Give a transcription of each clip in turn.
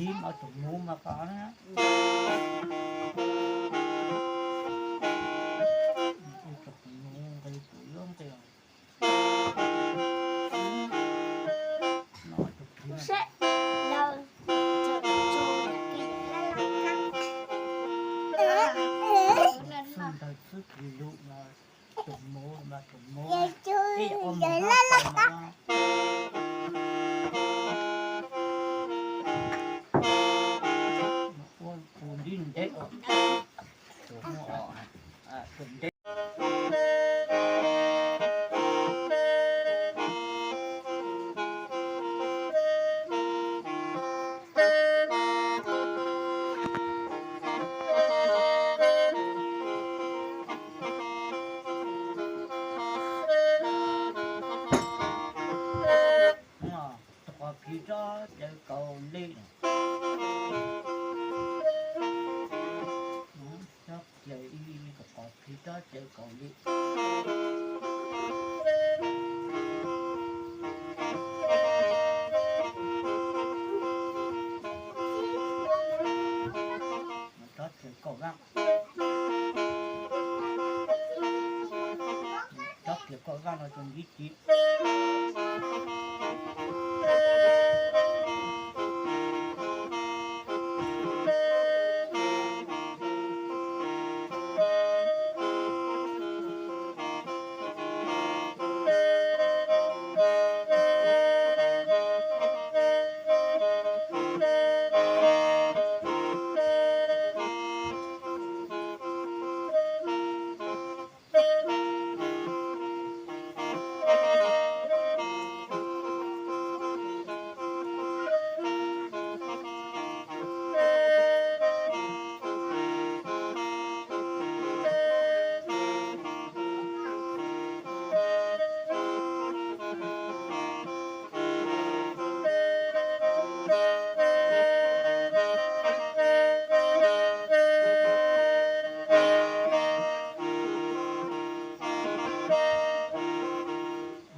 Ib no tus muv mas qhov na. Tus muv nqi tus yuav nqi. No tus kiv. Xwb ntawd xwb kiv lus no. Tus muv mas tus muv. Ib yam ua mus hlob tau no. Ua tus ntiv ntev os. Tus muv os. Tus ntev. Tus qos phiv tsob cawv kaus li. Tsob cawv ib, tus qos phiv tsob cawv kaus li. Tsob cawv kaum vaj. Tsob cawv kaum vaj no tus ntiv ci.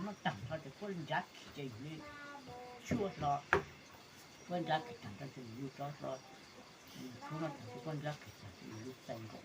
Muab tag nrho ces kuj nrad kis ces yus li tshuaj hlo. Kuj nrad kis tag nrho ces yus li tshuaj hlo. Txhub no tag ces kuj nrad kis tag ces yus li txais nkaus.